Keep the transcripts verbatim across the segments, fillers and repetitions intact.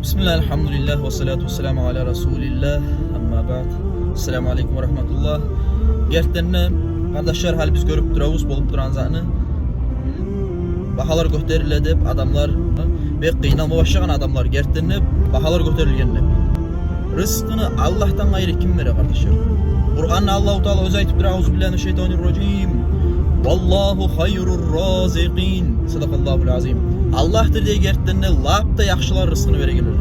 Бисмиллагь, альгьамдулиллагь, ва салату ва саламу аля расулиллагь, амма баъд. Ассаламу алейкум ва рагьматуллагь. Гертиден де, къардашлар, гьали биз гёрюп турабыз болуп турагъан затны. Багьалар гётериле деп адамлар, бек къыйналма башлагъан адамлар, гертиден де, багьалар гётерилген деп. Рызкъыны Аллагьдан къайры ким бере, къардашлар? Къуранда Аллагьу Таала оьзю айтып тура: «Аузу биллагьи мина шшайтани рражим. Валлагьу хайру рразикъин». Садакъаллагьул азим. Аллагьдыр дей гертиден де лап да яхшылар рызкъыны берегенлер.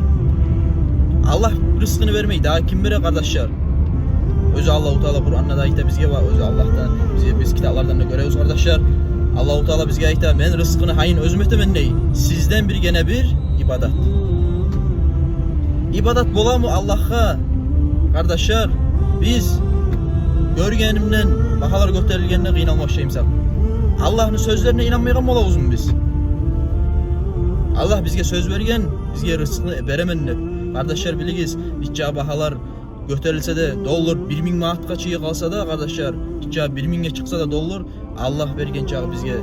Аллагь рызкъыны бермей, дагъы ким бере, къардашлар? Оьзю Аллагьу Таала Къуранда да айта бизге, ва оьзю Аллагьдан бизге, биз китаплардан да гёребиз, къардашлар. Аллагьу Таала бизге айта: «Мен рызкъыны гьайын оьзюм этемен», — дей. Сизден бир гене бир ибадат. Ибадат боламы Аллагьгъа, къардашлар, биз гёргенибизден, багьалар гётерилгенде къыйналма башлаймысакъ? Аллагьны сёзлерине инанмайгъан болабызмы биз? Аллагь бизге сёз берген, бизге рызкъыны беремен деп. Къардашлар, билигиз, нече багьалар гётерилсе де, доллар бир минг манатгъа чыгъып къалса да, къардашлар, нече бир мингге чыкъса да доллар, Аллагь берген чакъы бизге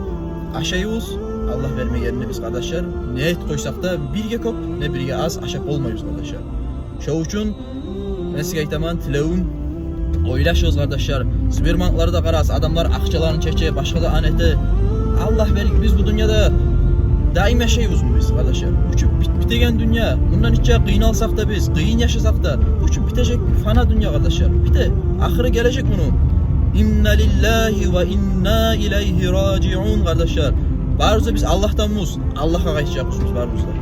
ашайбыз, Аллагь бермегенни биз, къардашлар, не этип къойсакъ да, бирге кёп, не бирге аз ашап болмайбыз, къардашлар. Шо учун мен сизге айтаман, тилевюм, ойлашыгъыз, къардашлар. Сбербанкларда къарагъыз, адамлар акъчаларын чече, башгъа да аны эте. Аллагь берген, биз бу дюньяда даим яшайбызмы биз, къардашлар? Учуп бит-, битеген дюнья. Мундан нече къыйналсакъ да биз, къыйын яшасакъ да, учуп битежек фана дюнья, къардашлар. Бите, ахыры гележек муну. Инна лиллагьи ва инна илайгьи ражиун, къардашлар. Барыбыз да биз Аллагьданбыз, Аллагьгъа къайтажакъбыз биз барыбыз да.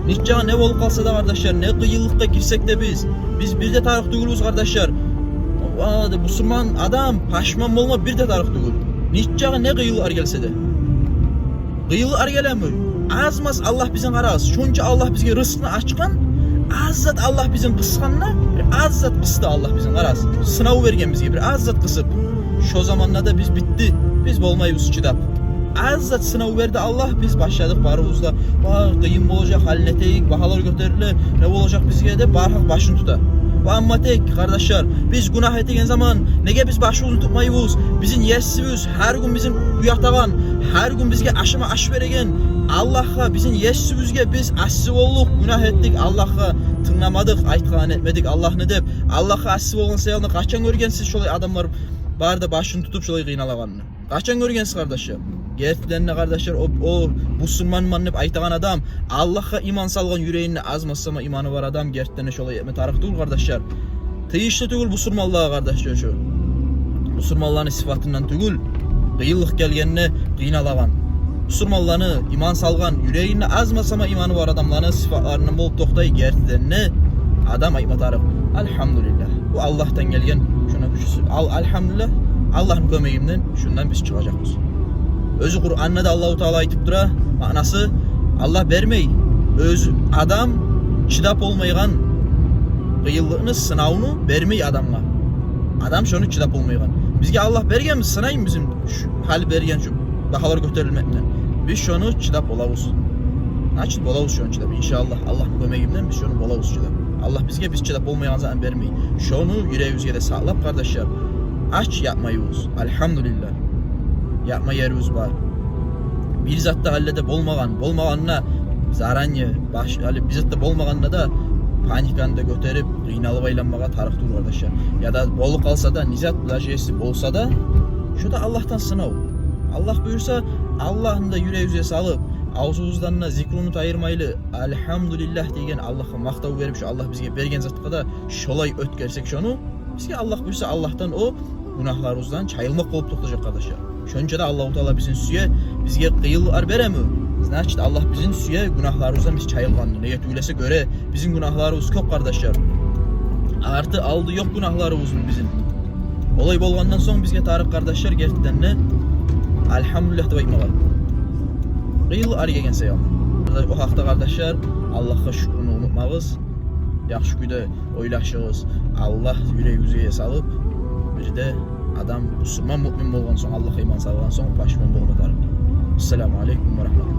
Нечакъы не болуп къалса да, къардашлар, не къыйынлыкъгъа гирсек де биз, биз бир де тарыкъ тюгюлбюз, къардашлар. Ва да бусурман адам пашман болма бир де тарыкъ тюгюл. Нечакъы не къыйынлыкълар гелсе де. Къыйынлыкълар гелеми? Аз-маз Аллагь бизин, къарагъыз, шонча Аллагь бизге рызкъыны ачгъан, аз зат Аллагь бизин къысгъанда, бир аз зат къысды Аллагь бизин, къарагъыз. Сынав берген бизге, бир аз зат къысып. Шо заманда да биз битди, биз болмайбыз чыдап. Аз зат сынав берди Аллагь, биз башладыкъ барыбыз да: «Ва, къыйын болажакъ, гьали не этейик, багьалар гётериле, не болажакъ бизге?» — деп, бар халкъ башын тута. Ва амма тек, къардашлар, биз гюнагь этеген заман неге биз башыбызны тутмайбыз? Бизин есибиз, гьар гюн бизин уятагъан, гьар гюн бизге ашама аш береген Аллагьгъа, бизин есибизге биз асси болдукъ, гюнагь этдик, Аллагьгъа тынгламадыкъ, айтгъанын этмедик Аллагьны деп. Аллагьгъа асси болгъан саялы къачан гёргенсиз шолай адамлар бары да башын тутуп шолай къыйналагъанны? Къачан гёргенсиз, къардашлар? Гертиден де, къардашлар, о, о бусурманман деп айтагъан адам, Аллагьгъа иман салгъан, юрегинде аз-маз сама иманы бар адам гертиден де шолай этме тарыкъ тюгюл, къардашлар. Тийишли тюгюл бусурманлагъа, къардашлар, шо. Бусурманланы сыфатындан тюгюл къыйынлыкъ гелгенде къыйналагъан. Бусурманланы, иман салгъан, юрегинде аз-маз сама иманы бар адамланы сыфатларындан болуп токътай гертиден де адам айтма тарыкъ: «Альгьамдулиллагь. Бу Аллагьдан гелген, шуна шусу, ал-, альгьамдулиллагь, Аллагьны кёмегинден шундан биз чыгъажакъбыз». Оьзю Къуранда да Аллагьу Таала айтып тура, маънасы, Аллагь бермей. Оьзю адам чыдап болмайгъан къыйынлыкъны, сынавну бермей адамгъа. Адам шону чыдап болмайгъан. Бизге Аллагь берген, сынайым бизин шу гьали берген шу багьалар гётерилмекден. Биз шону чыдап болабыз. Значит, болабыз шону чыдап. Иншааллагь, Аллагьны кёмегинден биз шону болабыз чыдап. Аллагь бизге биз чыдап болмайгъан затны бермей. Шону юрегибизге де сакълап, къардашлар, ач ятмайбыз. Альгьамдулиллагь. Ятма ерибиз бар. Бир зат да гьалиде болмагъан, болмагъанда заранее баш, гьали бир зат да болмагъанда да паниканы да гётерип, къыйналып айланмагъа тарыкъ тюгюл, къардашлар. Яда болуп къалса да, не зат, даже если болса да, шо да Аллагьдан сынав. Аллагь буюрса, Аллагьны да юрегибизге салып, авзубуздан да зикруну тайдырмайлы, «Альгьамдулиллагь» деген, Аллагьгъа макътав берип, шо Аллагь бизге берген затгъа да шолай оьтгерсек шону, бизге, Аллагь буюрса, Аллагьдан о гюнагьларыбыздан чайылмакъ болуп токътажакъ, къардашлар. Шонча да Аллагьу Таала бизин сюе, бизге къыйынлыкълар береми? Значит, Аллагь бизин сюе, гюнагьларыбыздан биз чайылгъанны. Неге тюгюл эсе, гёре, бизин гюнагьларыбыз кёп, къардашлар. Арты-алды ёкъ гюнагьларыбызны бизин. Олай болгъандан сонг бизге тарыкъ, къардашлар, гертиден де «Альгьамдулиллагь» деп айтмагъа. Къыйынлыкълар гелген саялы. О гьакъда, къардашлар, Аллагьгъа шюкюрню унутмагъыз. Яхшы кюйде ойлашыгъыз. Аллагь юрегибизге салып, бир де адам бусурман, муъмин болгъан сонг, Аллагьгъа иман салгъан сонг, пашман болма тарыкъ. Ассаламу алейкум ва рагьматуллагь.